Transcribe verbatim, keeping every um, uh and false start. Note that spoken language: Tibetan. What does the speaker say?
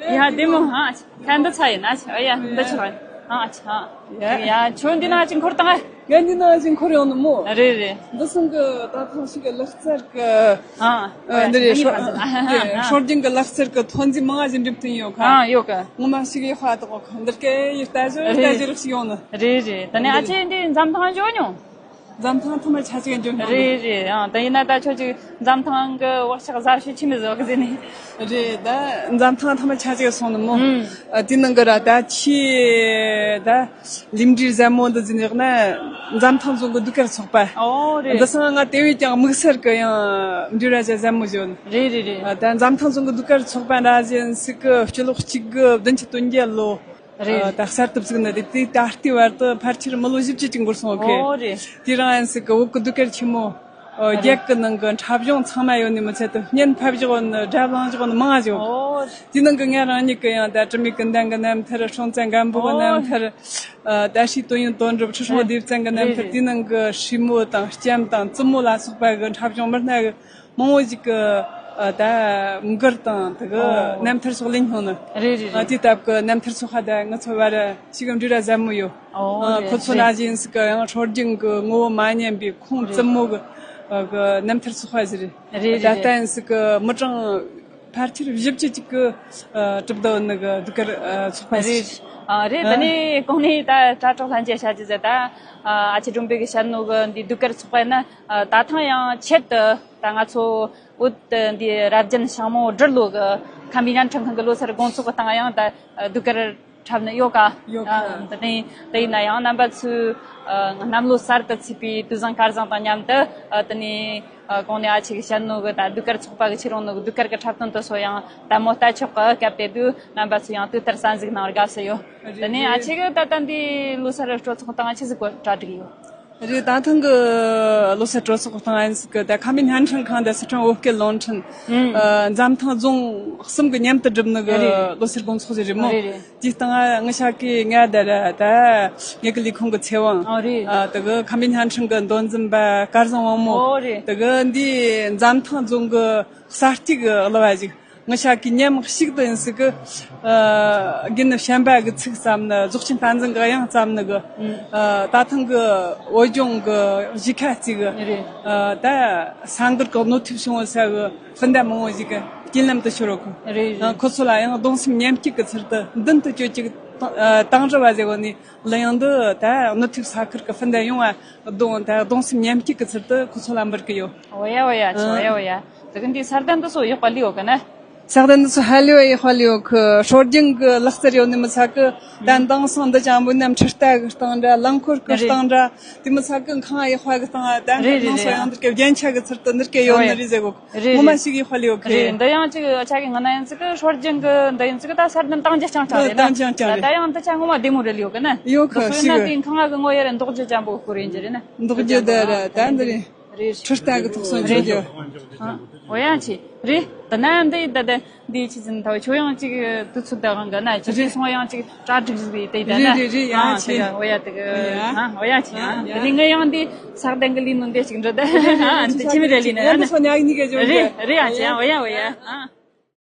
ཡ་དེ་མོ་ཧ་ཁ་འདི་ཚ་ཡིན་ཨ་ཆ་ཡ་འདི་ཆ་ཧ་ཆ་ཡ་ཁྱོད་འདི་ན་ཅིག་འཁོར་དང་། ཡ་འདི་ན་ཅིག་འཁོར་ཡོང་ནི་མོ། རེད་རེད། འདི་སང་གི་ད་ཐེངས་ཤིག་གི་ལག་རྩལ་གི་ཨ་འདི་རེད། སྲོལ་རྒྱུན་གི་ལག་རྩལ་གི་ཐོན་རྫས་མང་ང་ཞིག་འགྲིམ་དུ་ཡོད་ཁ། ཨ་ཡོད་གི། ངོ་མ་ཞིག་ཡོད་ཁ་དོག་ཁ་འདི་སྐད་ཡིག་ལྟ་ཞོར་ལྟ་ཞོར་ཞིག་ཡོང་ནི། རེད་རེད། ད་ནི་ཨ་ཆེ་འདི་འཛམ་ཐང་འཇོག་མྱོང་། འཛམ་ཐང་ཐོག་མ་ཆ་ཅིག་འཇོག་མྱོང་། རེད་རེད། ཨ་ད་ཡིན་ན་ད་ཁྱོད་ཅིག་འཛམ་ཐང་གི་བག་ཆགས་གཟར་ཤོས་ཆི་མི་ཟིག་གི་ཟེར་ནི། རེད། ད་འཛམ་ཐང་ཐོག་མ་ཆ་ཅིག་སོང་ནི་མོ། ཨ་དེ་ནང་གི་ར་ད་ཆི་ད་ལིམ་འབྲས་ཟལ་མོ་འདི་ཟིན་ཡོད་ན་འཛམ་ཐང་རྫོང་གི་ཟློས་གར་ཚོགས་པ། ཨོ་རེད། འདི་སང་ང་དེ་བས་ཀྱང་དམིགས་བསལ་གི་ཡང་འབྲས་ར་ཅ་ཟལ་མོ་བྱོན། རེད་རེད་རེད། ད་འཛམ་ཐང་རྫོང་གི་ཟློས་གར་ཚོགས་པ་འདྲ་ཟིན་སྲིད་གི་སྤྱི་ལོ་གཅིག་དགུ་བདུན་ཅུ་དོན་བརྒྱད་ལོ། རེད། ད་གསར་དུ་བཙུགས་ནི་རེད། དེ་ད་ལྟའི་བར་དུ་ཕལ་ཆེར་མི་ལོ་བཞི་བཅུ་ཅིག་འགོར་སོང་གི། ཨོ་རེད། དེ་རིང་ཡིན་སྲིད་གི་བོད་གི་ཟློས་གར་ཆེན་མོ་རྒྱལ་གི་ནང་གི་འཁྲབ་གཞུང་ཚང་མ་ཡོད་ནི་མི་ཚད་དུ་བརྙན་ཕབ་བཞག་ནི་སྒྲ་བླངས་བཞག་ནི་མང་བ་བྱུང་། ཨོ་དེ་ནང་གི་ང་རང་ཉིད་ཀྱི་ཡང་ད་དྲི་མེད་ཀུན་ལྡན་གི་རྣམ་ཐར། སྲོང་བཙན་སྒམ་པོ་གི་རྣམ་ཐར། ད་ཤི་དོན་ཡོད་དོན་གྲུབ། ཁྲི་སྲོང་ལྡེ་བཙན་གི་རྣམ་ཐར། དེ་ནང་གི་ཧྲིལ་མོ་དང་ལྕམ་དང་བཙུན་མོ་ལ་སོགས་པ་གི་འཁྲབ་གཞུང་མི་སྣ་གི་མང་བོ་ཞིག་གི་ད་མགུར་དང་དེ་གི་ཨོ་རྣམ་ཐར་སོགས་ལེན་སོང་ནི། རེད་རེད། ཨ་རེད། དེའི་སྟབས་གི་རྣམ་ཐར་སོགས་ཧ་ད་ང་ཚོ་བར་ཞིག་གམ་འབྲི་ར་ཟབ་མོ་ཡོད། ཨོ་ཨ་རེད་ཁོ་ཚོ་རེད། ན་ཞིག་ཡིན་སྲིད་གི་ཡང་སྲོལ་རྒྱུན་གི་ངོ་བོ་མ་ཉམས་པའི་ཁོང་རེད། བཙུན་མོ་གི་གི་རྣམ་ཐར་སོགས་ཧ་ཟེར་རེད། རེད་ད་རེད་ལྟ་རེད། ཡིན་སྲིད་གི་མི་གྲངས་ཕལ་ཆེར་བཞི་བཅུ་ཅིག་གི་གྲུབ་འདོད་ནི་གི་ཟློས་གར་ཚོགས་པ་ཞིག་རེད། ཨ་རེད། ད་ནི་གོང་ནས་ད་དྲ་གྲོགས་ལྷན་རྒྱས་བྱ་རྒྱུ་ཟེར་ད་ཨ་ཆེ་སྒྲོམ་པའི་གི་བཤད་ནོ་གི་འདི་ཟློས་གར་ཚོགས་པ་ཡིན་ན་ད་ཐེངས་ཡང་ཆེད་དུ་ད་ང་ཚོ་བོད་འདི་རབ་རྒྱན་ཞང་མོ་སྦྲུལ་ལོ་གི་ཁམས་པའི་བརྙན་འཕྲིན་ཁང་གི་ལོ་སར་དགོང་ཚོགས་གི་སྟེང་ཡང་ད་ཟློས་གར་འཁྲབ་ནི་ཡོད་ཀ་ཡོད་ཀ་ཨ་འདི་ནས་དེ་ཡིན་ན་ཡང་རྣམ་པ་ཚོས་ཨ་གནམ་ལོ་གསར་དུ་ཚེས་པའི་དུས་བཟང་སྐལ་བཟང་དང་མཉམ་དུ་ཨ་དེ་ནས་ཨ་གོང་ནས་ཨ་ཆེ་གི་བཤད་ནོ་གི་ད་ཟློས་གར་ཚོགས་པ་གི་ཁྱེར་ཡོང་ནོ་གི་ཟློས་གར་གི་འཁྲབ་སྟོན་དུ་སོ་ཡང་ལྟད་མོ་ལྟ་ཆོག་གི་སྐབས་དེ་དུས་རྣམ་པ་ཚོས་ཡང་དུས་ལྟར་གསན་གཟིགས་གནང་བར་དགའ་བསུ་ཡོད། དེ་ནས་ཨ་ཆེ་གི་ད་ལྟ་འདི་ལོ་སར་སྤྲོ་ཚོགས་སྟེང་ཆི་ཟིག་གོ་གྲ་སྒྲིག་ཡོད། རེད། ད་ཐེངས་གི་ལོ་སར་སྤྲོ་ཚོགས་སྟེང་ཡིན་སྲིད་གི་ད་ཁམས་པའི་བརྙན་འཕྲིན་ཁང་དང་སི་ཁྲོན་བོད་སྐད་རླུང་འཕྲིན་ཨ་འཛམ་ཐང་རྫོང་གསུམ་གི་མཉམ་དུ་བསྒྲུབས་ནི་གི་རེད། ལོ་སར་དགོང་ཚོགས་ཟིག་རེད་མོ། རེད་རེད། དེའི་སྟེང་ང་ང་ཞག་གི་ང་ད་ར་ད་ངེད་གི་ལས་ཁུངས་གི་ཚེ་དབང་ཨ་རེད། ཨ་དེ་གི་ཁམས་པའི་བརྙན་འཕྲིན་གི་མདོ་འཛིན་པ་སྐལ་བཟང་དབང་མོ། ཨོ་རེད། དེ་གི་འདི་འཛམ་ཐང་རྫོང་གི་གསར་གཏོད་གི་གླུ་བ་ཞིག་ང་ཞག་གི་མཉམ་གཅིག་ཏུ་ཡིན་སྲིད་གི་ཨ་དགེ་འདུན་བྱམས་པ་གི་ཚིག་བརྩམས་ནི། རྫོགས་ཆེན་བསྟན་འཛིན་གི་དབྱངས་བརྩམས་ནི་གི་ཨ་ད་ཐེངས་གི་བོད་ལྗོངས་གི་གཞིས་ཁ་གཅིག་གི་རེད། ཨ་ད་ས་འགུལ་གི་གནོད་ཐེབས་བྱུང་བ་ས་གི་སྤུན་ཟླ་མང་བོ་ཞིག་གི་རྐྱེན་ལམ་དུ་ཤོར་གི་རེད། ཨ་རེད། ཁོ་ཚོ་ལ་ཡང་གདུང་སེམས་མཉམ་སྐྱེད་ཀྱི་ཚུལ་དུ་མདུན་དུ་སྐྱོད་ཅིག་ཨ་དང་རི་བ་ཟེར་བ་ནི་གླུ་དབྱངས་འདི་ད་གནོད་ཐེབས་ས་ཁུལ་གི་སྤུན་ཟླ་ཡོངས་ལ་གདུང་ད་གདུང་སེམས་མཉམ་སྐྱེད་ཀྱི་ཚུལ་དུ་ཁོ་ཚོ་ལ་འབུལ་གི་ཡོད། འོ་ཡ་འོ་ཡ་ཆི་འོ་ཡ་འོ་ཡ། དེ་གི་འདི་ས་གདན་འདི་ཚོ་ཡག་པ་ལི་ཡོད་གི་ན། ས་གདན་འདི་ཚོ་ཧ་ལས་པ་ཡག་པ་ལི་ཡོད་གི། སྲོལ་རྒྱུན་གི་ལག་རྩལ་ཡོད་ནི་མི་ཚད་གི། ད་དེང་སང་འདི་ཅང་བོད་ནམ་ཁྲི་རྟ་གི་སྟེང་འདྲ། རླངས་འཁོར་གི་རེད། སྟེང་འདྲ། དེ་མི་ཚད་གི་ཁང་ཡག་པ་གི་སྟེང་ད་རེད་རེད་དེང་སང་རེད། ཡང་འདི་གི་རྒྱན་ཆ་གི་ཚུལ་དུ་འདི་གི་ཡོད་ཡོད་ནི་རེད་ཟེར་གོ། རེད་ངོ་མ་རེད། ཞིག་ཡག་པ་ལི་ཡོད་གི། རེད། འདི་ཡང་ཅིག་ཆ་གི་ང་ན་ཡང་ཅིག་གི་སྲོལ་རྒྱུན་གི་འདི་ཡང་ཅིག་གི་ད་ས་གདན་དང་རྒྱ་ཅང་ཅང་རེད་ན། དང་རྒྱ་ཅང་ཅང་ད་རེད། ད་ཡང་འདི་ཆ་ངོ་མ་བདེ་མོ་རེད་ལི་ཡོད་གི་ན། ཡོད་གི་འདི་ཚོ་ཡིན་ན་ཞིག་དེ་ཁང་གི་ངོ་ཡ་རེད། འདོགས་རྒྱུ་ཅན་པོ་སྐོར་ཡིན་རྒྱུ་རེད་ན། འདོགས་རྒྱུ་ད་ར་ད་འདི་རེད། རེད། ཁྲི་རྟ་གི་ཐོག་སོང་རེད། འཇོག་རྒྱུ། ཨ། འོ་ཡ་ཆི། རེད། ད་ན་འདི་ད་ད་འདི་ཆི་ཟིན་ཐོ་ཆོ་ཡང་ཅིག་དུས་ཚོད་ད་གང་གི་ན་ཅི་ཅི་སོང་ཡང་ཅིག་གྲ་སྒྲིག་ཟིག་དེ་ད་ན། རེད་རེད་རེད། ཡ་ཨ་ཆི། དེ་ག་འོ་ཡ་དེ་ག་ཨ་འོ་ཡ་ཆི། ཨ་ཨ་དེ་ནི་ངས་ཡང་འདི་ས་གདན་གི་ལི་ནུ་འདི་ཅིག་འགྲོ་ད། ཨ་འདི་ཆི་མི་རེད་ལི་ན་ཡ་ན། འདི་སོང་ཉག་གཉིས་ག་འཇོག་རྒྱུ། རེད་རེད། ཨ་ཆི། ཨ་འོ་ཡ་འོ་ཡ། ཨ།